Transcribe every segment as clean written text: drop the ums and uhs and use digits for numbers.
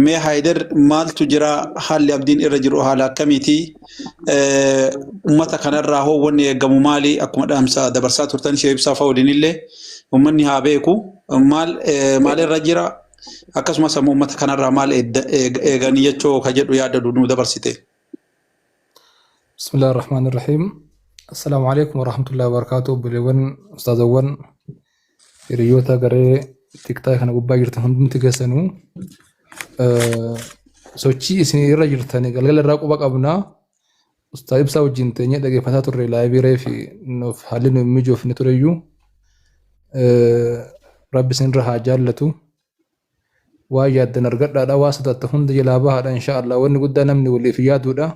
Mee Haayidar maaltu jira haalli abdiin irra jiru haala akkamiiti? Uummata kanarraa hoo wanni eegamu maali? Akkuma dhaamsa dabarsaa turtan ishee ibsaa fa'a waliin illee uummanni haa beeku. Maal maalirra jira? Akkasumas ammoo uummata kanarraa maal eeganii jechuu ka jedhu yaada nu dabarsite. Bismillah ar-Rahman ar-Rahim. Assalaamu alaikum warahmatullahi wabarakatuh. Obboleewwan, ustaazawwan, hiriyoota garee tiktaa kana gubbaa jirtan hundumti keessanuu sochii isin irra jirtan galgala irraa quba qabna. Ustaaz Ibsaa wajjin teenyee dhaggeeffataa turre laayivii reefi nuuf haalli nu hin mijoofne tureyyuu. Rabbi isin irra haa jaallatu. Waan yaaddan argadhaadha. Waan sodaattan hunda jalaa bahaadha insha Allah. Wanni guddaa namni waliif yaaduudha.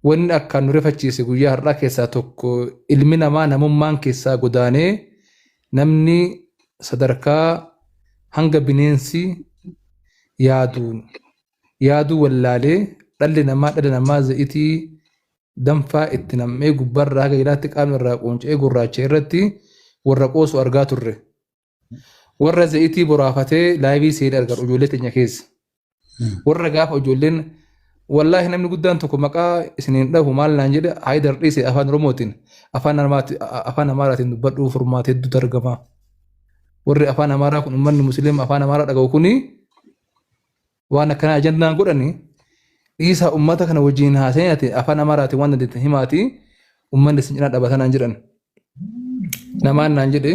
Wanni akkaan nu rifachiise guyyaa har'aa keessaa tokko ilmi namaa namummaan keessaa godaanee namni sadarkaa hanga bineensi yaaduun yaaduu wallaalee dhalli namaa dhala namaa za'itii danfaa itti nam'ee gubbarraa haga jalaatti qaamni irraa quunca'ee gurraacha'e irratti warra qoosu argaa turre. Warra za'itii boraafatee laayivii seenee argan ijoollee teenya keessa. Warra gaafa ijoolleen wallaahi namni guddaan tokko maqaa isiniin dhahu maal naan jedhe Haayidar dhiise afaan Oromootiin afaan Amaaraatiin dubbadhuu furmaata hedduutu argama. Warri afaan Amaaraa kun uummanni Musliima afaan Amaaraa dhaga'u kuni waan akkanaa ajandaan godhani dhiisaa uummata kana wajjin haasa'ee afaan Amaaraatiin waan dandeettan himaati uummanni isin cinaa dhaabata naan jedhan. Namaan naan jedhe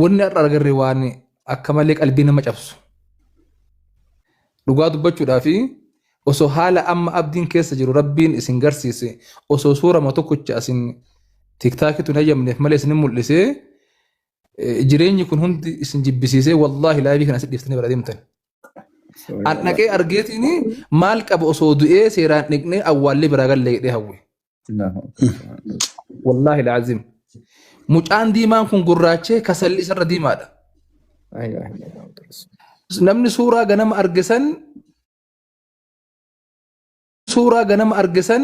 wanni har'a agarre waan akka malee qalbii nama cabsu. Dhugaa dubbachuudhaa fi osoo haala amma abdiin keessa jiru rabbiin isin garsiise osoo suurama tokkicha isin tiktaakitu hin hayyamneef malee isin mul'isee jireenyi kun hundi isin jibbisiisee wallaahi laayivii kana isin dhiiftanii bira deemtan. An dhaqee argeetiin maal qaba osoo du'ee seeraan dhiqnee awwaallee biraa galle jedhee hawwe. Wallaahi laazim. Mucaan diimaan kun gurraachee kasalli isarra diimaadha. Namni suuraa ganama arge san suuraa ganama arge san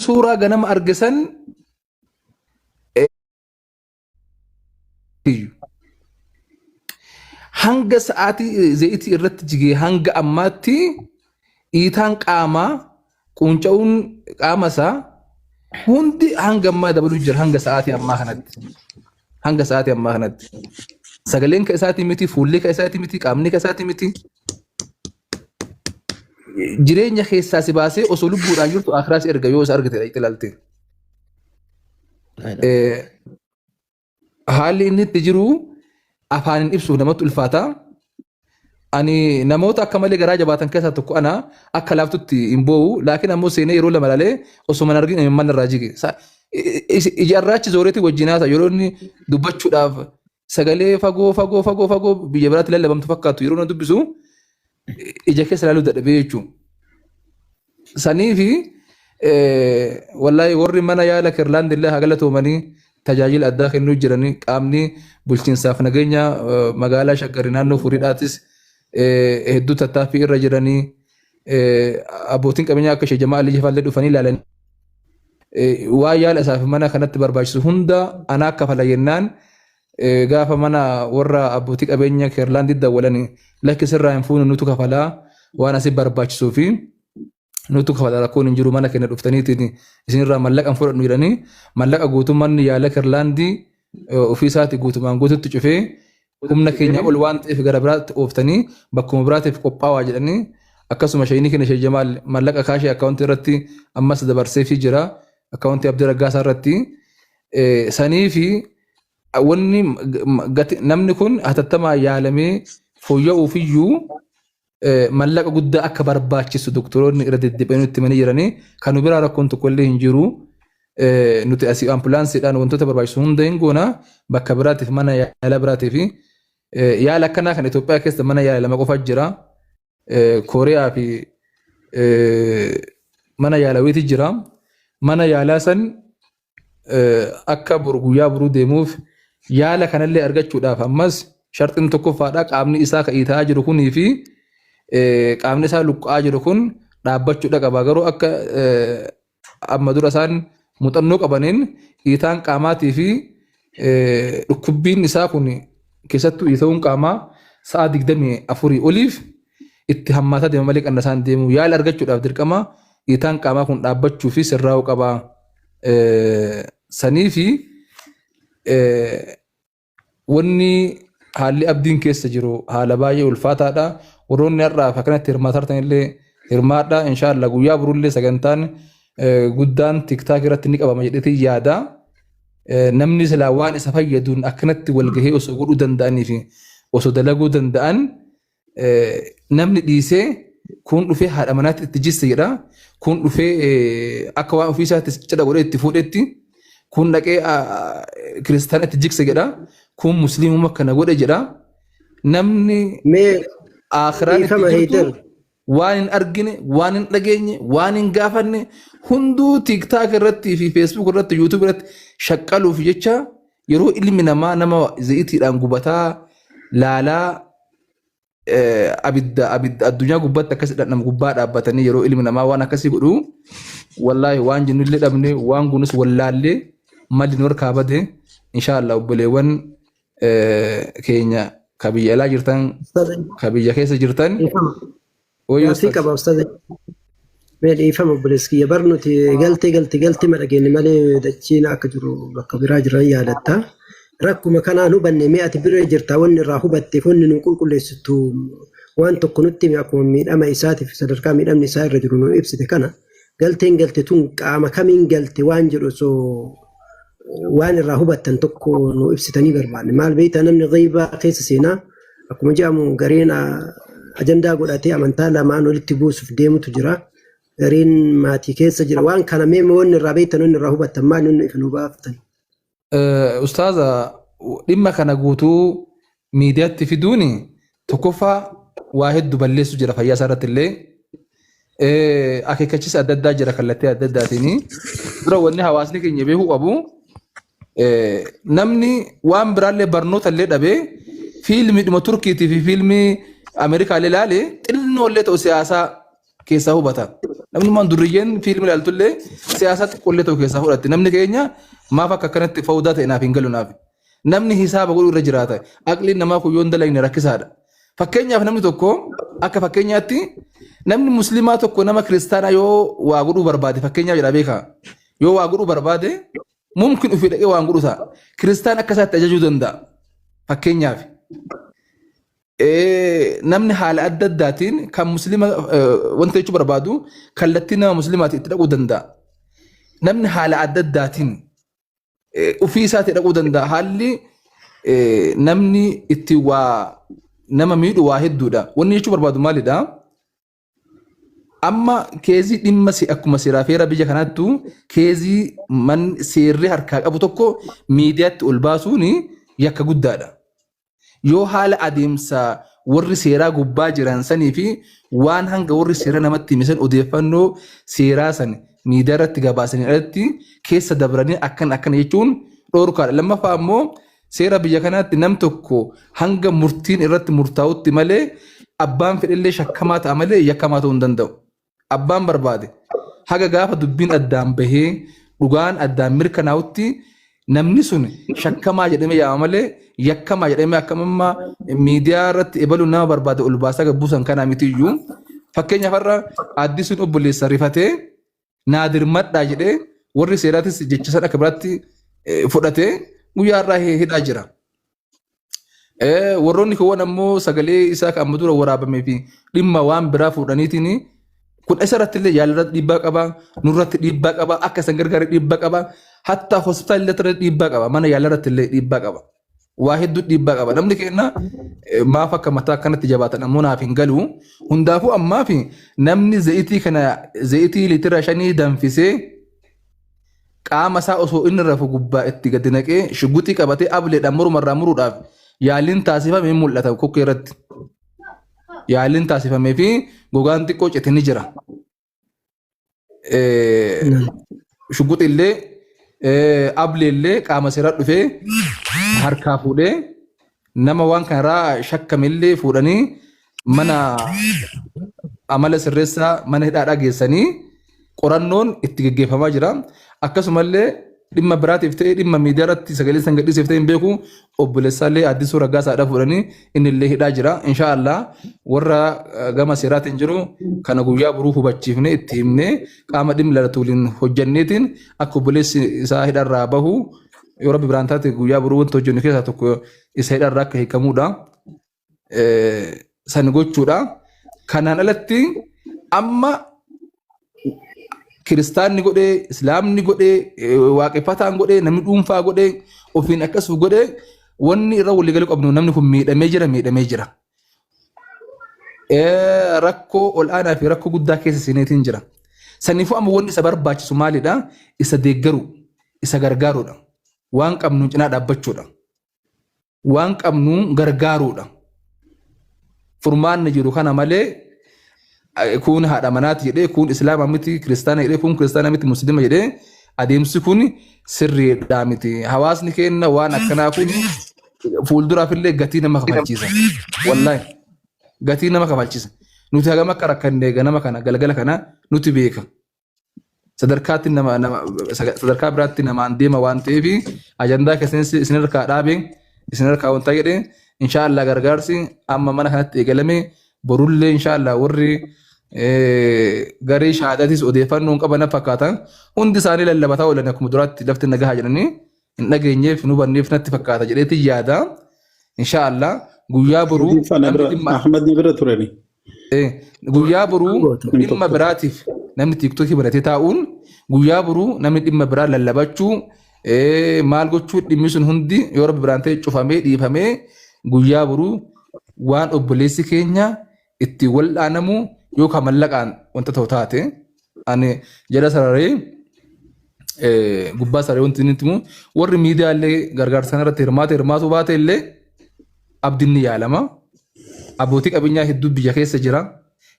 suuraa ganama arge san Hanga sa'aatii zayitii irratti jigee hanga ammaatti dhiitaan qaamaa quunca'uun qaama isaa hundi hanga ammaa dabaluu jira hanga sa'aatii ammaa kanatti. Hanga sa'aatii ammaa kanatti. Sagaleen ka isaatii miti, fuulli ka isaatii miti, qaamni ka isaatii miti. Jireenya keessaa si baasee osoo lubbuudhaan jirtu akiraa si erga yoo isa argite dhaqxee ilaalte. Haalli inni itti jiru afaaniin ibsuuf namatti ulfaata. Ani namoota akka malee garaa jabaatan keessaa tokko ana akka laaftutti hin boo'u. Laakiin ammoo seenee yeroo lama ilaalee osoo mana argin imimmaan irraa jige. Ija irraachi zooreetii wajjin haasa yeroo inni dubbachuudhaaf sagalee fagoo fagoo fagoo fagoo biyya biraatti lallabamtu fakkaatu yeroo na dubbisu ija keessa ilaaluu dadhabee jechuudha. Sanii fi wallaahi warri mana yaala Kirlaand illee haa galatoomanii tajaajila addaa kennuu jiranii qaamni bulchiinsaaf nageenya magaalaa Shaggari naannoo Furiidhaatis hedduu tattaaffii irra jiranii abbootiin qabeenyaa akka Sheek Jamaa Alii faallee dhufanii ilaalanii waan yaala isaaf mana kanatti barbaachisu hunda anaa kafala jennaan gaafa mana warra abbootii qabeenya Keerlaandii dawwalanii lakki sirraa hin fuunu nutu kafalaa waan asii barbaachisuu fi nutu kafala rakkoon hin jiru mana keenya dhuftaniitiin isinirraa mallaqa hin fudhannu jedhanii mallaqa guutuu manni yaala Keerlaandii ofii isaati guutumaan guututti cufee humna keenya ol waan ta'eef gara biraatti ooftanii bakkuma biraatiif qophaawaa jedhanii akkasuma shayinii keenya Sheek Jamaal mallaqa kaashee akkaawuntii irratti ammas dabarseefii jira akkaawuntii Abdii Raggaasaa irratti sanii fi wanni namni kun hatattamaan yaalamee fooyya'uufiyyuu mallaqa guddaa akka barbaachisu doktoroonni irra deddeebi'anii nutti himanii jiranii kan nu biraa rakkoon tokko illee hin jiru. Nuti asii ambulaansiidhaan wantoota barbaachisu hunda hin goona bakka biraatiif mana yaala biraatiif yaala akkanaa kan Itoophiyaa keessa mana yaala lama qofa jira. Kooriyaa fi mana yaalawiiti jira. Mana yaalaa san akka boru guyyaa boruu deemuuf yaala kanallee argachuudhaaf ammas sharxiin tokkoffaadha qaamni isaa ka iita'aa jiru kunii fi qaamni isaa luqqa'aa jiru kun dhaabbachuudha qaba garuu akka amma dura isaan muuxannoo qabaniin iitaan qaamaatii fi dhukkubbiin isaa kun keessattuu iita'uun qaamaa sa'a 24 oliif itti hammaataa deema malee qannasaan deemu. Yaala argachuudhaaf dirqama dhiitaan qaamaa kun dhaabbachuu fi sirraa'uu qaba. Sanii fi wanni haalli Abdiin keessa jiru haala baay'ee ulfaataadha. Warroonni har'aaf akkanatti hirmaataa illee hirmaadha. Inshaallah guyyaa borullee sagantaan guddaan TikTok irratti ni qabama jedheetiin yaada. Namni silaa waan isa fayyaduun akkanatti walgahee osoo godhuu danda'anii fi osoo dalaguu danda'an namni dhiisee kun dhufee haadha manaatti itti jisse jedha. Kun dhufee akka waan ofii isaatti cidha godhee itti fuudhetti. Kun dhaqee kiristaana itti jigse jedha. Kun musliimuma kana godhe jedha. Namni Mee akiraan itti dhiifama jirtu Heydar. waan hin argine, waan hin dhageenye, waan hin gaafanne hunduu TikTok irratti fi Facebook irratti, YouTube irratti shaqqaluuf jecha yeroo ilmi namaa nama zayitiidhaan gubataa laalaa abidda addunyaa gubbaatti akkas nama gubbaa dhaabbatanii yeroo ilmi namaa waan akkasii godhu, wallaahi waan jennullee dhabne, waan gunus wallaallee malli nu harkaa bade. Inshaallah obboleewwan keenya ka biyya alaa jirtan, ka biyya keessa jirtan. Dhiifama. Wayyoo Gaaffii ustaz. Qaba ustaz. Mee dhiifama obboleessi kiyya, bar nuti galtee galtee galtee ma dhageenye malee dachiin akka jiru bakka biraa jiran yaadatta. Rakkuma kanaan hubanne. Mee ati bira jirta, wanni irraa hubatteef wanni nu qulqulleessitu waan tokko nutti himi. Akkuma miidhama isaatiif sadarkaa miidhamni isaa irra jiru nu ibsite kana, galteen galte tun qaama kamiin galte waan jedhu osoo waan irraa hubattan tokko nu ibsitanii barbaanne. Maal beektaa, namni ghaibaa keessa seenaa akkuma jedhamu gareen ajandaa godhatee amantaa lamaan walitti buusuuf deemutu jira. Gareen maatii keessa jira. Waan kana mee wanni irraa beektan, wanni irraa hubattan maal, wanni ifa nu baaftan? Ustaaza, dhimma kana guutuu miidiyaatti fiduun tokkoffaa waa hedduu balleessu jira fayyaa isaa irratti illee. Akeekkachiisa adda addaa jira kallattii adda addaatiin. Dura wanni hawaasni keenya beekuu qabu, namni waan biraallee barnoota illee dhabee fiilmiidhuma Turkiitii fi fiilmii Ameerikaallee ilaale xinnoo illee ta'u siyaasaa keessaa hubata. Namni durriyyeen fiilmii ilaaltullee siyaasaa xiqqoollee ta'u keessaa fudhatti. Namni keenya maaf akka akkanatti fawdaa ta'e naaf hin galu naaf. Namni hisaaba godhuu irra jiraata. Aqliin namaa kun yoo hin dalagne rakkisaadha. Fakkeenyaaf namni tokko, akka fakkeenyaatti namni musliimaa tokko nama kiristaanaa yoo waa godhuu barbaade, fakkeenyaaf jedha beekaa. Yoo waa godhuu barbaade mumkin ofii dhaqee waan godhu ta'a. Kiristaan akka isaatti ajajuu danda'a. Fakkeenyaaf. Namni haala adda addaatiin kan musliima wanta jechuu barbaadu kallattii nama musliimaatti itti dhaquu danda'a. Namni haala adda addaatiin ofii isaatti dhaquu danda'a. Haalli namni itti waa nama miidhu waa hedduudha. Wanni jechuu barbaadu maalidha? Amma keezii dhimma akkuma seeraa feera biyya kanaattu keezii man seerri harkaa qabu tokko miidiyaatti ol baasuun yakka guddaadha. Yoo haala adeemsa warri seeraa gubbaa jiran sanii fi waan hanga warri seera namatti himisan odeeffannoo seeraa san miidiyaa irratti gabaasanii alatti keessa dabranii akkan akkana jechuun dhoorkaadha. Lammaffaa immoo seera biyya kanaatti nam tokko hanga murtiin irratti murtaa'utti malee abbaan fedhellee shakkamaa ta'a malee yakkamaa ta'uu hin danda'u. Abbaan barbaade haga gaafa dubbiin addaan bahee dhugaan addaan mirkanaa'utti namni sun shakkamaa jedhamee yaama malee yakkamaa jedhamee akkamamma miidiyaa irratti ebaluun nama barbaade ol baasaa gabbuusan kanaa miti iyyuu. Fakkeenyaaf har'a addisuun obboleessa rifatee naa dirmadhaa jedhee warri seeraatis jecha san akka biraatti fudhatee guyyaa har'aa hidhaa jira. Warroonni kuuwwan ammoo sagalee isaa kan amma dura waraabamee fi dhimma waan biraa fuudhaniitiin kun isa irratti illee yaala irratti dhiibbaa qaba, nurratti dhiibbaa qaba, akka isan gargaare dhiibbaa qaba, hatta hospitaala irratti dhiibbaa qaba, mana yaala irratti illee dhiibbaa qaba. Waa hedduu dhiibbaa qaba. Namni keenya maaf akka mataa akkanatti jabaatan ammoo naaf hin galu. Hundaafuu ammaa fi namni zayitii kana, zayitii liitira 5 danfisee qaama isaa osoo inni rafu gubbaa itti gadi naqee shugguxii qabatee ableedhaan mormarraa muruudhaaf yaaliin taasifame hin mul'ata kokkee irratti. Yaaliin taasifamee fi gogaan xiqqoo cite ni jira. Shugguxii illee ablee illee qaama seeraa dhufee harkaa fuudhee nama waan kanarraa shakkame illee fuudhanii mana amala sirreessaa mana hidhaadhaa geessanii qorannoon itti geggeeffamaa jira. Akkasumallee Dhimma biraatiif ta'e, dhimma miidiyaa irratti sagalee san gadhiiseef ta'e hin beeku, obboleessaallee Addisuu Raggaasaadha fuudhanii inni illee hidhaa jira. Insha Allah warra gama seeraatiin jiru kana guyyaa boruu hubachiifne, itti himnee, qaama dhimmi ilaallatu waliin hojjanneetiin akka obboleessi isaa hidharraa bahu, yoo Rabbi biraan taate, guyyaa boruu wanta hojjennu keessaa tokko isa hidharraa akka hiikamudha. San gochuudha. Kanaan alatti amma kiristaanni godhee, islaamni godhee, waaqeffataan godhee, namni dhuunfaa godhee, ofiin akkasuma godhee, wanni irra waliigaluu qabnu namni kun miidhamee jira, miidhamee jira. Rakkoo ol'aanaa fi rakkoo guddaa keessa seeneetiin jira. Saniifuu amma wanni isa barbaachisu maalidha? Isa deeggaru, isa gargaaruudha. Waan qabnu cinaa dhaabbachuudha. Waan qabnu gargaaruudha. Furmaanni jiru kana malee, kun haadha manaati jedhee, kun islaama miti kiristaana jedhee, kun kiristaana miti muslima jedhee, adeemsi kun sirriidhaa miti. Hawaasni keenya waan akkanaa kun fuulduraaf illee gatii nama kafalchiisa. Wallaahi gatii nama kafalchiisa. Nuti hagam akka rakkanne ganama kana galgala kana nuti beeka. Sadarkaatti nama nama sadarkaa biraatti namaan deema waan ta'eef, ajandaa keessan isin harkaa dhaabe, isin harkaa wanta jedhe, inshaallah gargaarsi amma mana kanatti eegalame borullee inshaallah warri garee shahaadatis odeeffannoo hin qaban fakkaatan hundi isaanii lallabataa oolan, akkuma duraatti lafti nagahaa jedhanii hin dhageenyeef hin hubanneef natti fakkaata jedheetti yaada. Inshaallah guyyaa boruu namni dhimma Ahmad ni bira turani. Guyyaa boruu Goota. dhimma biraatiif namni TikTokii banatee taa'uun, guyyaa boruu namni dhimma biraa lallabachuu, maal gochuu, dhimmi sun hundi yoo Rabbi biraan ta'e cufamee dhiifamee, guyyaa boruu waan obboleessi keenya itti wal'aanamu yookaan mallaqaan wanta ta'u taate, ani jala sararee gubbaa sararee wanti inni himu, warri miidiyaa illee gargaarsa kanarratti hirmaate hirmaatu baate illee, abdiin ni yaalama. Abbootii qabeenyaa hedduu biyya keessa jira.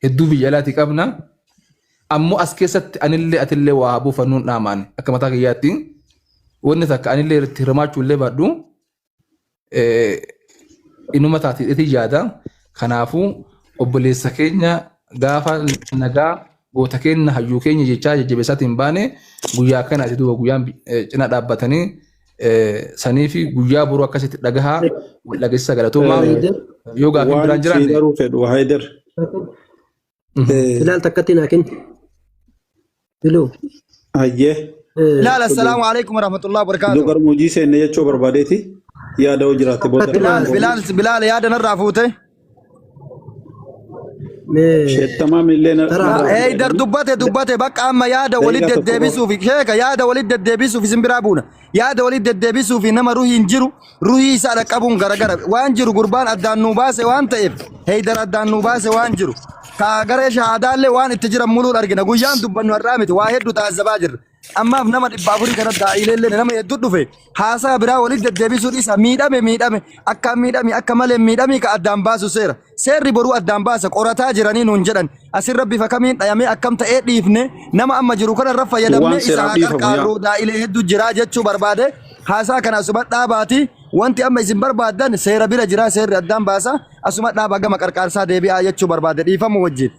Hedduu biyya alaatii qabna. Ammoo as keessatti anillee atillee waa buufannuun dhaamaan akka mataa kiyyaatti wanni takka anillee irratti hirmaachuu illee baadhu inuma taatiidheetii yaada. Kanaafuu obboleessa keenya gaafa nagaa goota keenya, hayyuu keenya jechaa jajjabeessaatiin baane, guyyaa akkanaati duuba guyyaan cina dhaabbatanii sanii fi guyyaa boruu akkasitti dhagahaa wal dhageessisa. Galatoomaa, yoo gaafiin biraan Waan jiraanne. siidharuu fedhu Haydar. Ilaal, takkatti naa kenni. Biloo. Hayyee. Ilaal, assalaamu alaikum warahmatullahi wabarakatuh. Iddoo gara hojii seenne jechuu barbaadeeti. Yaada hoo jiraatte booda. Bilaal, Bilaal, Bilaal, yaada narraa fuute. Mee Sheettamaa millee Taraa. Eeydar dubbate dubbate, bakka amma yaada walit Daqiiqaa tokko. deddeebisuuf, sheeka, yaada walit deddeebisuuf isin biraa buuna. Yaada walit deddeebisuuf nama ruhiin jiru ruhii isaa dhaqqabuun garagara waan jiru gurbaan addaan nuu baase waan ta'eef, Heydar addaan nuu baase waan jiru. Ka garee shahaadaallee waan itti jiran muluun argina. Guyyaan dubbannu har'aa miti, waa hedduu taasisabaa jirra. Ammaaf nama 400 kana daa'ileellee nama hedduu dhufe, haasaa biraa walitti deddeebisuun isa miidhame miidhame akka miidhame akka malee miidhame ka addaan baasu seera. Seerri boruu addaan baasa, qorataa jiranii nuun jedhan. Asirra bifa kamiin dhayamee akkam ta'ee dhiifne, nama amma jiru kanarra fayyadamne Waan isa seeraaf haa dhiifamu yaa. qarqaarru, daa'ilee hedduu jiraa jechuu barbaade. Haasaa kana asuma dhaabaati. Wanti amma isin barbaaddan seera bira jira, seerri addaan baasa, asuma dhaabaa gama qarqaarsaa deebi'aa jechuu barbaade, dhiifamu wajjin.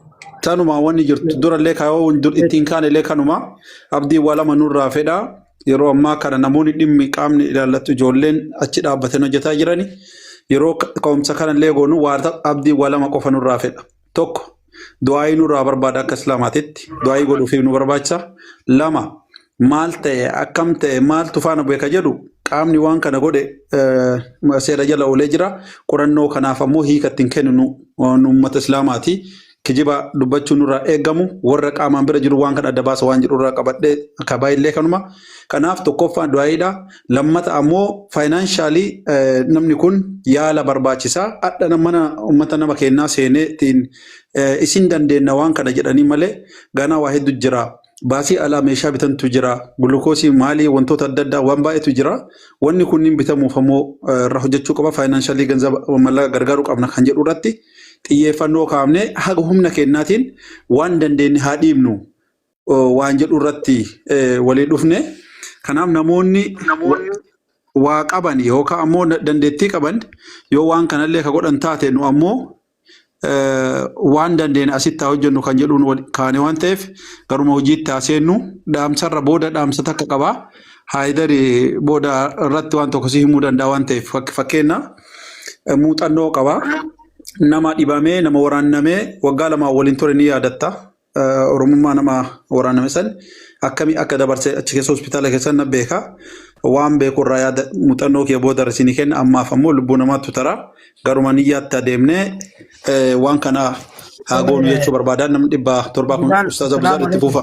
Tanuma wanni jirtu durallee kaayoo ittiin kaan illee kanuma, abdii waa lama nurraa fedha. Yeroo ammaa kana namoonni dhimmi qaamni ilaallatu, ijoolleen achi dhaabbatanii hojjetaa jirani. Yeroo ka'umsa kanallee goonu waa abdii waa lama qofa nurraa fedha. Tokko, du'aayii nurraa barbaada, akka islaamaatitti du'aayii godhuufiif nu barbaachisa. Lama, maal ta'e, akkam ta'e, maaltu faana bu'e ka jedhu, qaamni waan kana godhe seera jala oolee jira. Qorannoo kanaaf ammoo hiika ittiin kenninu uummata islaamaati. Kijiba dubbachuu nurraa eegamu, warra qaamaan bira jiru waan kana adda baasa waan jedhu irraa qabadhee akka baay'illee kanuma. Kanaaf tokkoffaan du'aayiidha. Lammata ammoo financially namni kun yaala barbaachisaa. Hadha mana uummata nama kennaa seenee ittiin isin dandeenna waan kana jedhanii malee ganaa waa hedduu jira. Baasii alaa meeshaa bitantu jira. Gulukoosii maalii, wantoota adda addaa waan baay'eetu jira. Wanni kunniin bitamuuf ammoo irra hojjechuu qaba. Financially ganzaba mallaqa gargaaruu qabna kan jedhu irratti xiyyeeffannoo kaafnee haga humna kennaatiin waan dandeenye haa dhiibnu waan jedhu irratti walii dhufne. Kanaaf namoonni waa qaban yookaan ammoo dandeettii qaban yoo waan kanallee ka godhan taate, nu ammoo Waan dandeenye asitti haa hojjennu kan jedhuun wal kaane waan ta'eef garuma hojiitti haa seennu. Dhaamsarra booda dhaamsa takka qaba. Haayidari booda irratti waan tokko si himuu danda'a waan ta'eef fakkeenya muuxannoo qaba. Nama dhibamee nama waraannamee waggaa lamaan waliin ture ni yaadatta. Oromummaa nama waraaname san akkamii akka dabarse achi keessa hospitaala keessa na beeka. Waan beeku irraa yaada muuxannoo kee booda irra isinii kenna. Ammaaf ammoo lubbuu namaattu tara. Garuma niyyaatti adeemnee waan kana haa goonu jechuu barbaada. Namni 700 kun Abuzaan, Ustaaz Abuzaan salaamu itti alaikum. fufa.